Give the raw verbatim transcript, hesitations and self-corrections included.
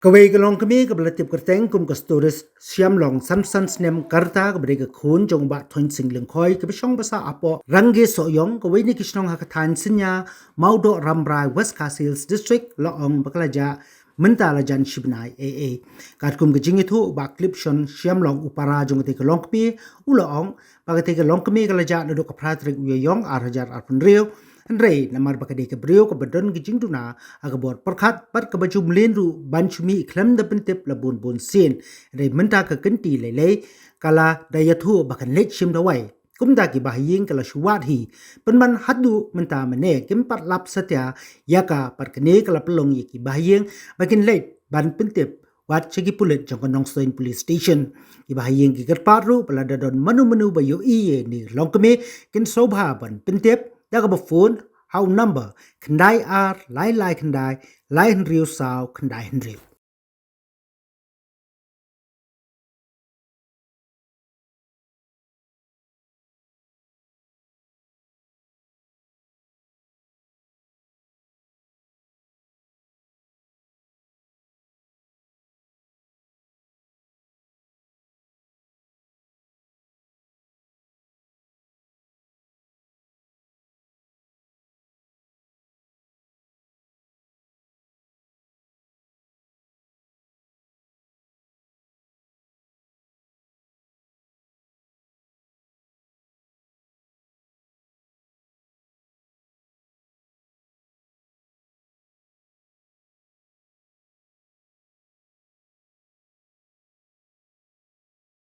Kawei ka longkmie kaba la tip kyrteng kum ka Storis Shiamlong, sanphew san snem ka rta, kaba dei ka khun jong u Bah Thoinsing Lyngkhoi, kaba shong basa hapoh Rangge Sohiong, kawei na ki shnong ha ka thaiñ Synnia, Mawdoh Rambrai, West Khasi Hills District, la ong ba ka la jah mynta la jan shi bnai ei ei. Katkum ka jingïathuh, u Bah Clipshon Shiamlong, u para jong katei ka longkmie, u la ong ba katei ka longkmie ka la jah naduh ka phra tarik u Ïaïong ar hajar arphew hynriew. Hynrei namar ba ka dei ka briew kaba don ka jingduna ha ka bor pyrkhat bad kaba ju mlien ruh ban shu mih khlem da pyntip la bun bun sien. Hynrei mynta ka kynti lei lei ka la da ïathuh ba kan leit shim dawai. Kumta ki bahaïing ka la shu wad hi. Pynban haduh mynta mynne kim pat lap satia ïa ka, bad kane ka la pynlong ïa ki bahaïing ba kin leit ban pyntip wat sha ki pulit jong ka Nongstoiñ Police Station. Ki bahaïing ki kyrpad ruh ba lada don mano mano ba ïohi ïa ine i longkmie, kin sngewbha ban pyntip da kaba phone ha u number khyndai ar lai lai khyndai lai hynriew saw khyndai hynriew.